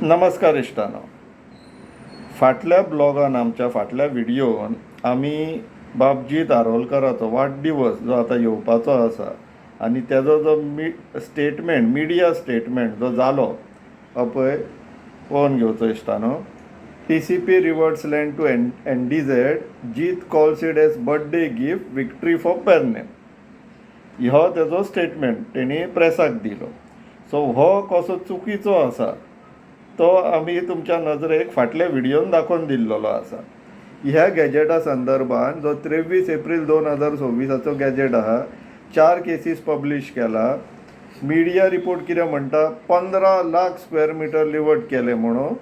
नमस्कार इश्टानो. फाटल्या ब्लॉगान, आमच्या फाटल्या व्हिडियोन आमी बाबजीत आरोलकाराचो वाडदिवस जो आतां येवपाचो आसा आनी तेजो जो मी स्टेटमेंट, मिडिया स्टेटमेंट जो जालो पळय, पळोवन घेवचो इश्टानो. TCP reverts land to NDZ, Jeet calls it as birthday gift, victory for Pernem. हो तेजो स्टेटमेंट तेणी प्रेसाक दिलो. सो हो कसो चुकीचो आसा तो आमी तुमच्या नजरेक फाटल्या व्हिडियोन दाखोवन दिल्लेलो आसा. ह्या गॅजेटा संदर्भान, जो 23 एप्रील 2026चो गॅजेट आहा, चार केसीस पब्लीश केला. मिडिया रिपोर्ट कितें म्हणटा? 15 लाख स्क्वेअर मिटर रिवर्ट केले म्हणून.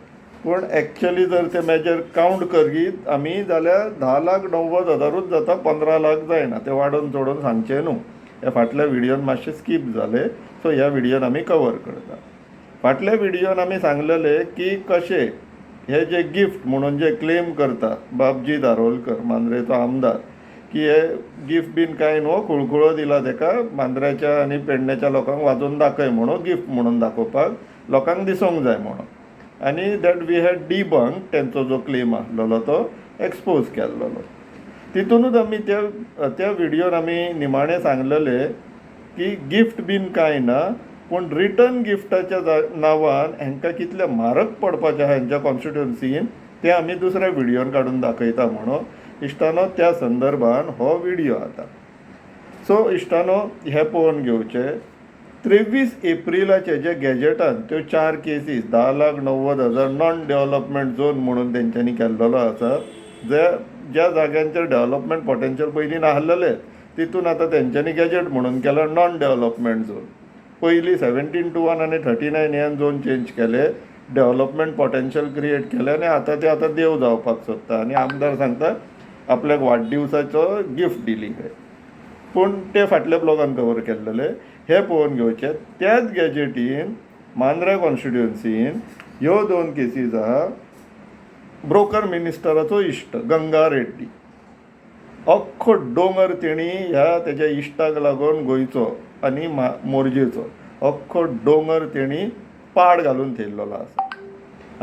पूण एक्चुअली जर ते मेजर कावंट करीत आमी जाल्यार 10 लाख 90 हजारूच जाता, 15 लाख जायना. ते वाडोवन चडोवन सांगचें न्हू. हे फाटल्या व्हिडियोन मातशें स्कीप जालें, सो ह्या व्हिडियोन आमी कवर करता. फाटल्या व्हिडियोन आमी सांगलेले की कशें हे जे गिफ्ट म्हणून जे क्लेम करता बाबजी दारोलकर, मांद्रेचो आमदार, की हे गिफ्ट बीन कांय न्हू, खुळखुळो दिला तेका मांद्र्याच्या आनी पेडण्याच्या लोकांक वाजोवन दाखय म्हणून, गिफ्ट म्हणून दाखोवपाक, लोकांक दिसोंक जाय म्हणून. आनी that we had debunk. तेंचो जो क्लेम आसलेलो तो एक्सपोज केल्लोलो. तितूनच आमी त्या त्या व्हिडियोन आमी निमाणें सांगलेले की गिफ्ट बीन कांय ना, पूण रिटर्न गिफ्टाच्या नांवान हांकां कितले म्हारग पडपाचें आहा हेंच्या कॉन्स्टिट्युन्सीन, तें आमी दुसऱ्या व्हिडियोन काडून दाखयता म्हणून. इश्टानो, त्या संदर्भान हो व्हिडियो आतां. सो इश्टानो, हें पळोवन घेवचें, 23 एप्रिलाचे जे गॅजेटान त्यो चार केसीस, 10 लाख 90 हजार नॉन डेव्हलपमेंट झोन म्हणून तेंच्यांनी केल्लेलो आसा, जे ज्या जाग्यांचेर डेव्हलपमेंट पोटेन्शियल पयलीं नासलेलें, तितून आतां तेंच्यांनी गॅजेट म्हणून केला नॉन डेव्हलपमेंट झोन. पयलीं 17(2) आनी 39 एन झोन चेंज केले, डेव्हलपमेंट पोटेन्शियल क्रिएट केलें आनी आतां ते आतां देव जावपाक सोदता आनी आमदार सांगता आपल्याक वाडदिवसाचो गिफ्ट दिली खंय. पूण ते फाटल्या ब्लॉगान कवर केल्लेले. हे पळोवन घेवचे, त्याच गॅजेटीन मांद्र्या कॉन्स्टिट्युन्सीन ह्यो दोन केसीस आहा. ब्रोकर मिनिस्टराचो इश्ट गंगा रेड्डी, अख्खो दोंगर तेणी ह्या तेज्या इश्टाक लागून गोंयचो आनी मोरजेचो अख्खो दोंगर तेणी पाड घालून थेयल्लो आसा.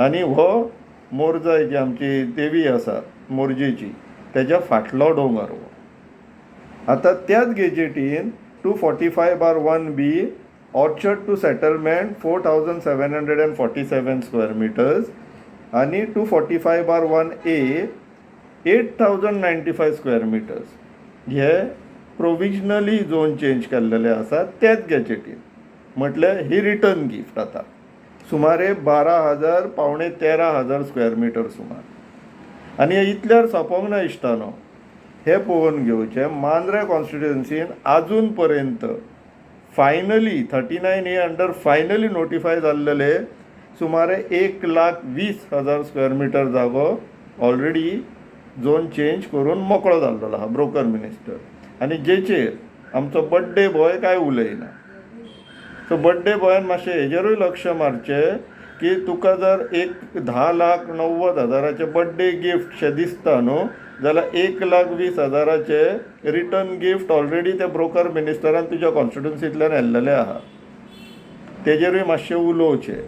आनी हो मोरजाय जी आमची देवी आसा मोरजेची, तेज्या फाटलो दोंगर हो. आतां त्याच गेजेटीन 245/1B, orchard to settlement, 4747 square meters आनी 245/1A, 8095 square meters हे प्रोविजनली झोन चेंज केल्लेले आसा त्याच गॅजेटीन. म्हटल्यार ही रिटर्न गिफ्ट आतां सुमारे 12,000, 2.75 हजार स्क्वेअर मिटर सुमार. आनी हे इतल्यार सोंपोंक ना इश्टानो. हे पळोवन घेवचें, मांद्रे कॉन्स्टिट्युन्सीन आजून पर्यंत finally 39A under finally notify जाल्लेले सुमारे 1 लाख 20 हजार स्क्वेअर मिटर जागो ऑलरेडी झोन चेंज करून मोकळो जाल्लो आहा ब्रोकर मिनिस्टर, आनी जेचेर आमचो बड्डे बॉय कांय उलयना. सो बड्डे बॉयान मातशें हेजेरूय लक्ष मारचें की तुका जर एक 10 लाख 90 हजाराचें बड्डे गिफ्ट शें दिसता न्हू, जाल्यार 1 लाख 20 हजाराचें रिटर्न गिफ्ट ऑलरेडी ते ब्रोकर मिनिस्टरान तुज्या कॉन्स्टिट्युन्सींतल्यान व्हेल्लेलें आहा. तेजेरूय मातशें उलोवचें.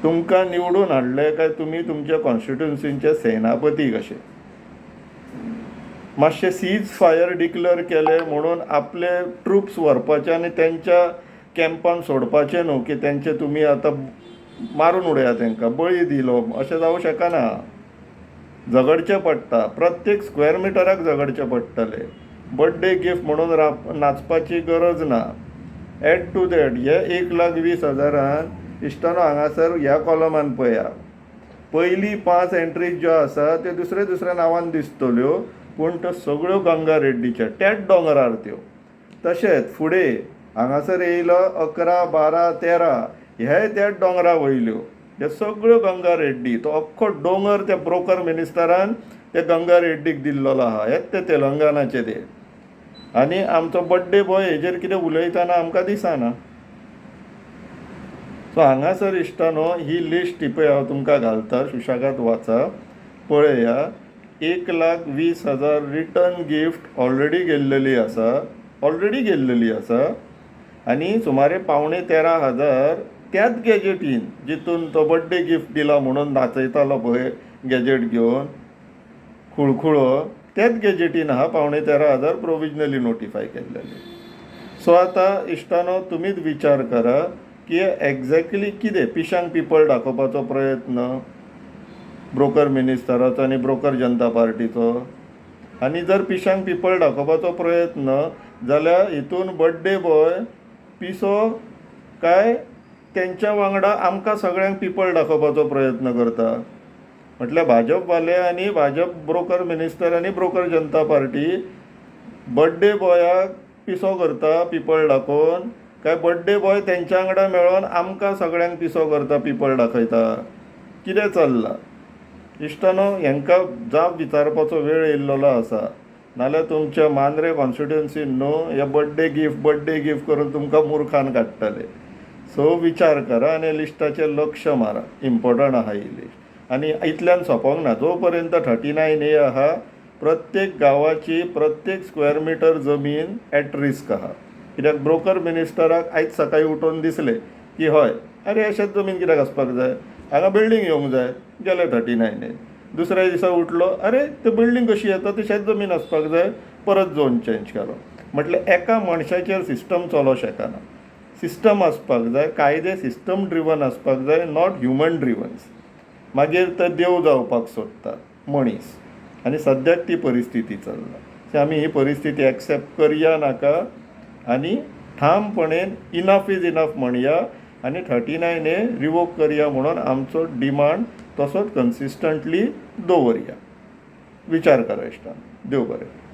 तुमकां निवडून हाडले काय तुमी तुमच्या कॉन्स्टिट्युन्सीचे सेनापती कशे. मातशें सीज फायर डिक्लेअर केलें म्हणून आपले ट्रुप्स व्हरपाचे आनी तेंच्या कॅम्पान सोडपाचें न्हू की तेंचे तुमी आतां मारून उडयात, तांकां बळी दिलो, अशें जावं शकना. झगडचें पडटा, प्रत्येक स्क्वेअर मिटराक झगडचें पडटलें. बड्डे गिफ्ट म्हणून नाचपाची गरज ना. एड टू that, हे 1 लाख 20 हजारान इश्टानो, हांगासर ह्या कॉलमान पळया, पयली पांच एंट्रीज ज्यो आसा त्यो दुसऱ्या दुसऱ्या नांवान दिसतल्यो, पूण त्यो सगळ्यो गंगा रेड्डीच्या, त्याच दोंगरार त्यो. तशेंच फुडें हांगासर येयलो, 11, 12, 13 हे त्याच दोंगरा वयल्यो. हे सगळ्यो गंगा रेड्डी. तो अख्खो दोंगर त्या ब्रोकर मिनिस्टरान ते गंगा रेड्डीक दिल्लोलो आहा. हेच ते तेलंगणाचे ते. आनी आमचो बड्डे बॉय हेजेर कितें उलयतना आमकां दिसना. सो हांगासर इश्टानो, ही लिस्ट ही पळय हांव तुमकां घालता, सुशेगाद वाचा, पळया. 1 लाख 20 हजार रिटर्न गिफ्ट ऑलरेडी गेल्लेली आसा, ऑलरेडी गेल्लेली आसा आनी सुमारे 2.75 हजार त्याच गॅजेटीन जितून तो बड्डे गिफ्ट दिला म्हणून नाचयतालो पळय गॅजेट घेवन खुळखुळो, त्याच गॅजेटीन आहा 2,775 प्रोविजनली नोटिफाय केल्लेले. सो आतां इश्टानो, तुमीच विचार करा की एग्जॅक्टली कितें पिशांक पिपळ दाखोवपाचो प्रयत्न ब्रोकर मिनिस्टराचो आनी ब्रोकर जनता पार्टीचो. आनी जर पिशांक पिपळ दाखोवपाचो प्रयत्न जाल्यार हितून बड्डे बॉय पिसो काय तेंच्या वांगडा आमकां सगळ्यांक पिपळ दाखोवपाचो प्रयत्न करता? म्हटल्यार भाजपवाले आनी भाजप ब्रोकर मिनिस्टर आनी ब्रोकर जनता पार्टी बड्डे बॉयाक पिसो करता पिपळ दाखोवन, काय बड्डे बॉय तेंच्या वांगडा मेळोन आमकां सगळ्यांक पिसो करता, पिपळ दाखयता? कितें चल्लां इश्टानो? हेंकां जाप विचारपाचो वेळ येयल्लो आसा. नाल्यार तुमच्या मांद्रे कॉन्स्टिट्युएन्सीन न्हू हे बड्डे गिफ्ट बड्डे गिफ्ट करून तुमकां मुर्खान काडटले. सो विचार करा आनी लिस्टाचेर लक्ष मारा. इम्पॉर्टंट आहा ही लिस्ट. आनी इतल्यान सोंपोंक ना. जो पर्यंत 39A आहा, प्रत्येक गांवाची प्रत्येक स्क्वेअर मिटर जमीन एट रिस्क आहा. कित्याक ब्रोकर मिनिस्टराक आयज सकाळीं उठोवन दिसलें की हय, आरे, अशेंच जमीन कित्याक आसपाक जाय, हांगा बिल्डींग येवंक जाय. गेले 39A. दुसऱ्या दिसा उठलो, अरे, ते बिल्डींग कशी येता, तशेंच जमीन आसपाक जाय. परत झोन चेंज केलो. म्हटल्यार एका मनशाचेर सिस्टम चलो शकना. सिस्टम आसपाक जाय, कायदे सिस्टम ड्रिवन आसपाक जाय, not human ड्रिवन्स. मागीर ते देव जावपाक सोदता मनीस आनी सद्याक ती परिस्थिती चल्ला. सो आमी ही परिस्थिती एक्सेप्ट करया नाका आनी ठामपणेन इनफ is enough म्हणया आनी 39A revoke करया म्हणून आमचो डिमांड तसोच कन्सिस्टंटली दवरया. विचार करा इश्टान. देव बरें.